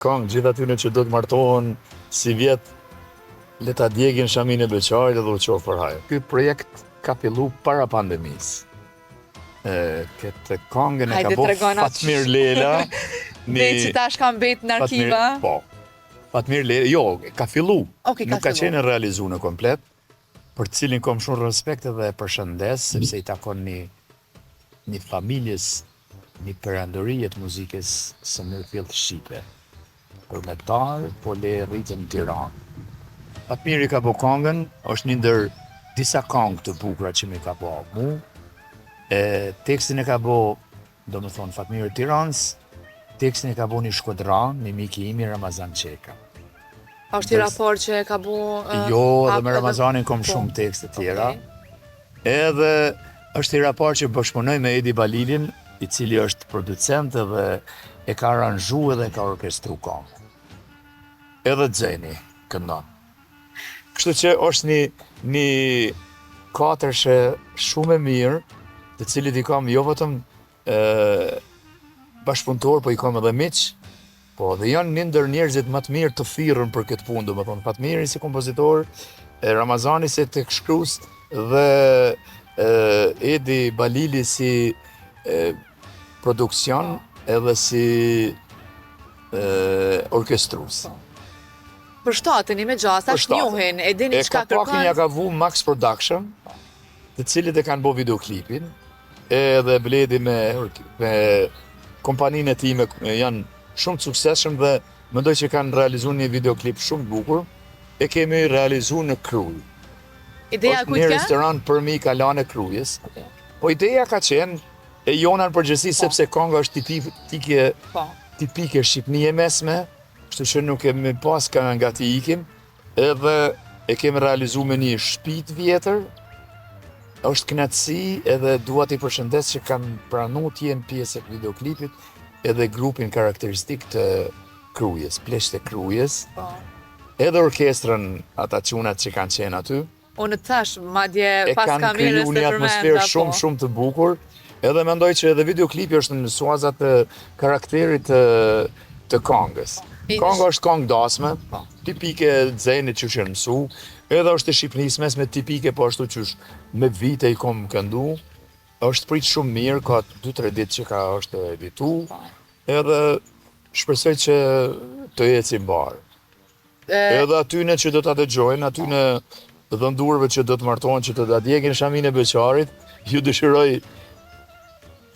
Kangë gjithë atyne që do të martohen sivjet le ta djegin shaminë e beqarit edhe u qoftë për hajër. Ky projekt ka fillu para pandemisë. E, këtë kangën e ka bo Fatmir Lela. Një... që tash ka mbet në arkiva. Po. Fatmir Lela, jo, ka fillu. Okay, ka Nuk ka qenë realizu në komplet, për të cilin kom shumë respekt edhe e përshëndes, sepse i takon një, një familjes Një perandorie të muzikës së mirëfilltë shqipe. Përmetar, po le rritën në Tiranë. Fatmiri ka bo kangën, është një ndër disa kangë të bukura që mi ka bo mu. E, tekstin e ka bo, domethonë, Fatmiri Tiranës, tekstin e ka bo një shkodran, një mik i imi, Ramazan Çeka. A është hera e parë që e ka bo... Jo, edhe me Ramazanin kom po. shumë tekste tjera. Okay. Edhe është hera e parë që bashkëpunoj me Edi Balilin, i cili është producent edhe e ka aranzhu edhe e ka orkestru kangën. Edhe Xeni këndon. Kështu që është një, një katërshe shumë e mirë, të cilit i kam jo vetëm e, bashkëpunëtor, po i kam edhe miq, po dhe janë një ndër njerëzit më të mirë të thirrën për këtë punë, domethonë Fatmiri si kompozitor, e Ramazani si tekstshkrues dhe e, Edi Balili si e, produksion edhe si e, orkestrues. Përshtateni me gjasa, është njohin, e dini çka kërkon. E kapakin ja ka vu Max Production, të cilët e kanë bo videoklipin, edhe Bledi me, me kompaninë e tij me, janë shumë të suksesshëm dhe mendoj që kanë realizuar një videoklip shumë të bukur. E kemi realizuar në Krujë. Ideja kujt ke? Një restorant përmi kalanë e Krujës. Okay. Po ideja ka qenë e jona në përgjithësi po. sepse kanga është tipike po. tipike Shqipnie e mesme, kështu që nuk kemi pas ka nga t'i ikim. Edhe e kemi realizu me një shpi të vjetër, është knaqësi edhe dua t'i përshëndes që kanë pranu të jenë pjesë e videoklipit edhe grupin karakteristik të Krujës, Pleqtë e Krujës, po. edhe orkestrën ata çunat që kanë qenë aty. Unë të thash, madje pas kamerës të përmenda. E kanë kriju një atmosferë po. shumë, shumë të bukur, edhe mendoj që edhe videoklipi është në suazat të karakterit të, të kangës. Kanga është kangë dasme, po. tipike Xenit që është mësu, edhe është e Shqipnisë mesme tipike po ashtu që me vite i kom këndu, është prit shumë mirë, ka 2-3 ditë që ka është editu, po. edhe shpresoj që të eci mbarë. Edhe atyne që do ta dëgjojnë, atyne dhëndurëve që do të martohen, që do ta djegin shaminë e beqarit, ju dëshiroj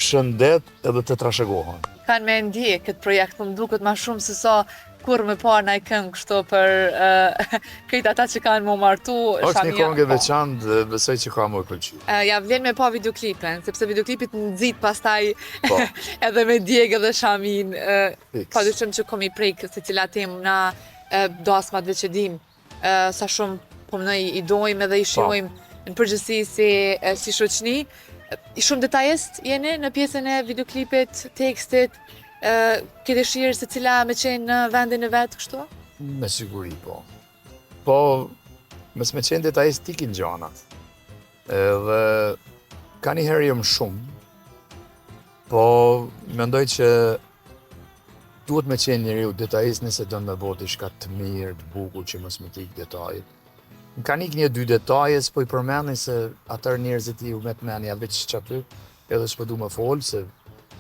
shëndet edhe të trashëgohen. Kanë me ndje këtë projekt, po më duket ma shumë se sa kurrë më parë naj këngë kështu për uh, krejt ata që kanë m'u martu. Është një këngë e po. veçantë dhe besoj që ka me u pëlqy. Uh, ja vlen me pa videoklipin, sepse videoklipi të nxit pastaj po. edhe me djegë edhe shaminë. Uh, pa dyshim që ka me i prek secila temë na dasmat veç e dim sa shumë po mendoj i dojmë edhe i po. shijojmë në përgjithësi si, si shoqni. Shumë detajist jeni në pjesën e videoklipit, tekstit, ke dëshirë secila me qenë në vendin e vet kështu? Me siguri, po. Po, mos me qenë detajist t'ikin gjanat. Edhe, ka një herë jam shumë, po, mendoj që Duhet me qenë njeriu detajist nëse don me bo diçka të mirë, të bukur që mos me t'ik detajet. Më kanë ik një dy detaje, s'po i përmendi se atër njerëzit iu met menja veç qaty, edhe s'po du me fol se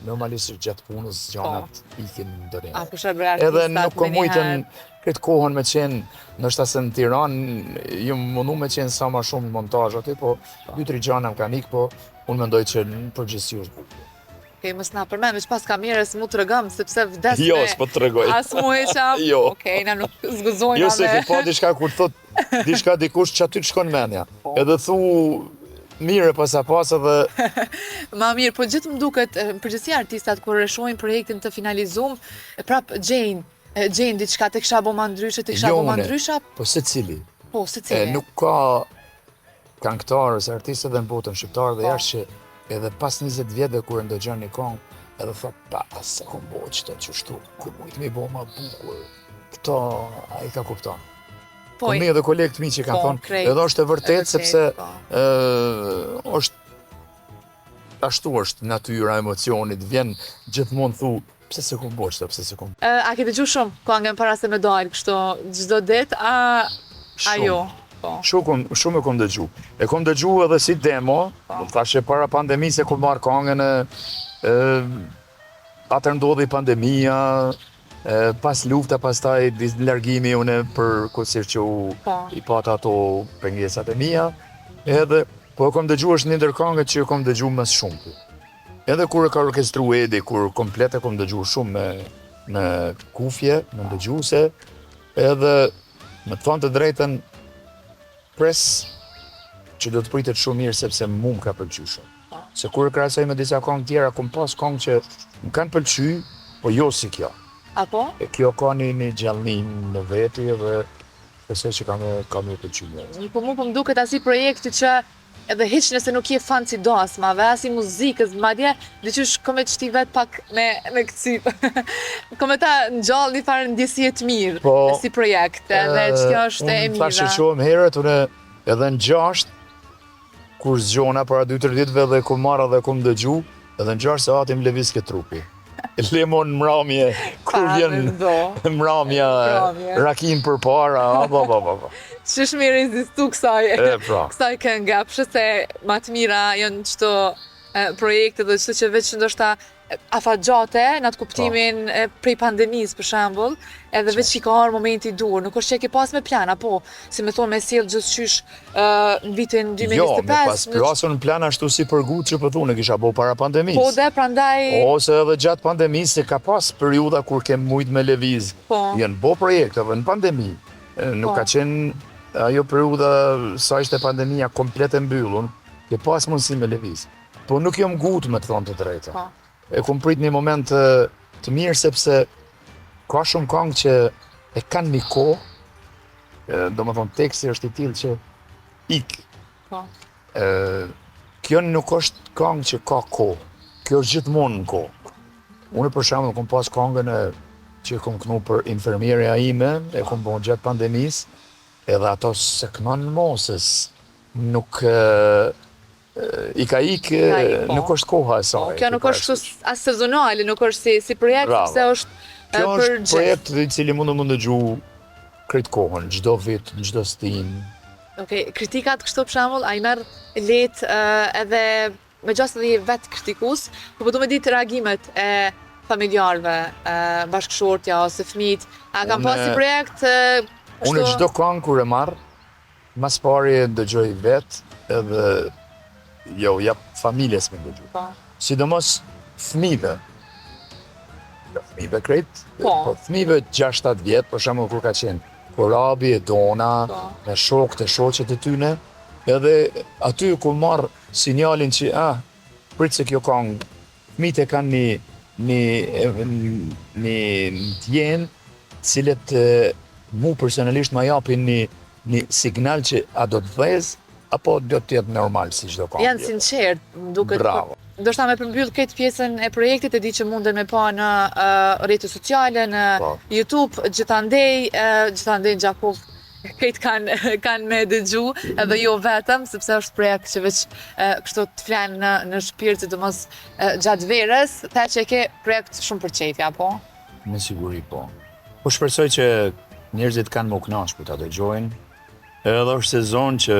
normalisht është gjatë punës gjanat po. ikin ndonjëherë. A kush e bërë Edhe nuk kom mujtën këtë kohën me qenë, ndoshta se në Tiranë, jam mundu me qenë sa ma shumë në montazh aty, po po. dy tri gjana më kanë ik, po unë mendoj që në përgjithësi është bukur. Okej, mos na përmend, veç pas kamerës mu tregom, sepse vdes jo, me... Jo, s'po të tregoj. As mu e qam? Jo. Okej, na nuk s'guxojna Jo, se ke pa diçka kur thot diçka dikush që aty të shkon menja. Po. Edhe thu mirë e pasa pas edhe... Ma mirë, po gjithë më duket, në përgjithësi artistat, kur e shohin projektin të finalizum, prap gjejnë, gjejnë diçka të kisha bo ma ndryshe, të kisha jo, bo ma ndryshe. Po secili. Po, secili. E, nuk ka Kangëtarë ose artistë edhe në botën shqiptare dhe po. jashtë që edhe pas 20 vjetëve kur e ndëgjon një këngë, edhe thot pa as se kom bo qëto qështu, kom mujtë me bo ma bukur. Këto ai ka kupton. Po, mi edhe kolegë të mi që kanë po, thonë, edhe është e vërtetë sepse po. ë është ashtu është natyra e emocionit, vjen gjithmonë thu Pse s'e kom bo qëta, pse s'e kom... A ke dëgju shumë këngën para se me dalë kështu çdo ditë, a, a jo? Po. Shumë, kom, shumë e kom dëgju. E kom dëgju edhe si demo, po. thashë para pandemisë e kom marrë këngën e, e atër ndodhi pandemia, e, pas lufta, pastaj largimi une për kusir që u po. i pata ato pengesat e mia, edhe po e kom dëgju është një ndër këngët që e kom dëgju më shumë. Edhe kur e ka orkestru Edi, kur komplet e kom dëgju shumë me, me kufje, me dëgjuse, edhe me të thonë të drejtën, pres që do të pritet shumë mirë sepse mu më ka pëlqy shumë. Se kur e krahasoj me disa këngë tjera, kom pas këngë që më kanë pëlqy, po jo si kjo. Apo? E kjo ka një, një gjallnim në veti dhe besoj që ka me, ka me pëlqy njerëz. Po mu po më duket asi projekti që edhe hiç nëse nuk je fan si dasmave, as i muzikës, madje diqysh ko me qti vet pak me me kcyp. ko me ta ngjall një farë ndjesie të mirë po, si projekt, edhe që kjo është e mira. Unë thashë që çohem herët, unë edhe në 6 kur zgjona para 2-3 ditëve dhe kom marrë dhe kom dëgju, edhe në 6 sahati më lëvizke trupi. Lemon mramje, kur vjen mramja, rakin për para, apo, apo, apo. Qysh me rezistu kësaj, e, pra. kësaj kënga, pse se ma të mira janë qëto projekte dhe qëto që veç ndoshta afatgjate, në atë kuptimin po. prej pandemisë për shembull, edhe veç që i ka ardhur momenti i duhur, nuk është që e ke pas me plan apo si me thonë me sjell gjithqysh në vitin 2025. Jo, me pas pasur në plan ashtu si për gut që po thonë, kisha bo para pandemisë. Po dhe prandaj ose edhe gjatë pandemisë se ka pas periudha kur ke mujt me lëviz. Po. Janë bo projekte edhe në pandemi. Nuk po. ka qenë ajo periudha sa ishte pandemia komplet e mbyllun, ke pas mundësi me lëviz. Po nuk jam gut me të thonë të drejtën. Po. E kom prit një moment të, të mirë sepse ka shumë këngë që e kanë një kohë, do më thonë teksti është i tillë që ik. Po. E, kjo nuk është këngë që ka kohë. Kjo është gjithmonë në kohë. Unë për shembull kom pas këngën e që kom knu për infermierja ime, e kom bo gjatë pandemisë, edhe ato se knon mo, se nuk i ka ik, po. nuk është koha e saj. Po, kjo nuk është as sezonale, nuk është si, si projekt, sepse është Kjo është projekt i cili mund të mund dëgju krejt kohën, çdo vit, në çdo stinë. Okej, kritikat kështu për shembull, a i merr lehtë edhe me gjasë edhe je vetë kritikues, po po du me ditë reagimet e familjarëve, bashkëshortja ose fëmijët, a kanë pas si projekt kështu? Unë çdo këngë kur e marr, Mas pari e dëgjoj vet edhe jo jap familjes me dëgju. Po. Sidomos fëmijëve. Jo fëmijëve krejt, po, po fëmijëve 6-7 vjet, për shembull kur ka qenë Korabi e Dona, po. me shokët e shoqet e tyne, edhe aty ku marr sinjalin që ah, prit se kjo kangë Fëmijët e kanë një një një ndjenjë të cilët mu personalisht ma japin një një signal që a do të dhez apo do të jetë normal si çdo këngë. Janë sinqert, më duket. Bravo. Ndoshta me përmbyll këtë pjesën e projektit e di që munden me pa në uh, rrjetet sociale, në po. YouTube, gjithandej, uh, gjithandej në Gjakovë krejt kanë kanë me dëgju edhe jo vetëm sepse është projekt që veç kështu të flen në në shpirt sidomos gjatë verës, the që e ke projekt shumë për qejf apo? Me siguri po. Po shpresoj që njerëzit kanë me u kënaq kur ta dëgjojnë. Edhe është sezon që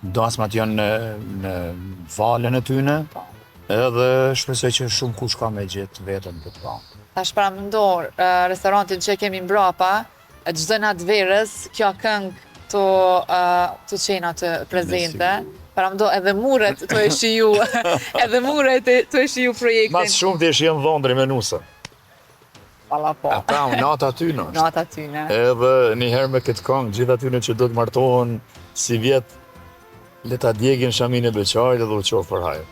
dasmat janë në, në valën e tyne. Po. Edhe shpresoj që shumë kush ka me gjetë veten në këtë këngë. Tash paramendo restorantin që kemi mbrapa, Çdo natë verës, kjo këngë tu tu qenë aty prezente. Paramendo edhe muret tu e shiju, edhe muret tu e shiju projektin. Mas shumë të e shijon dhondri me nusën. Valla po. A pra, nata aty në është. Nata aty në. Edhe një herë me këtë këngë, gjithë atyne që do të martohen sivjet, le ta djegin shaminë e beqarit edhe u qoftë për hajër.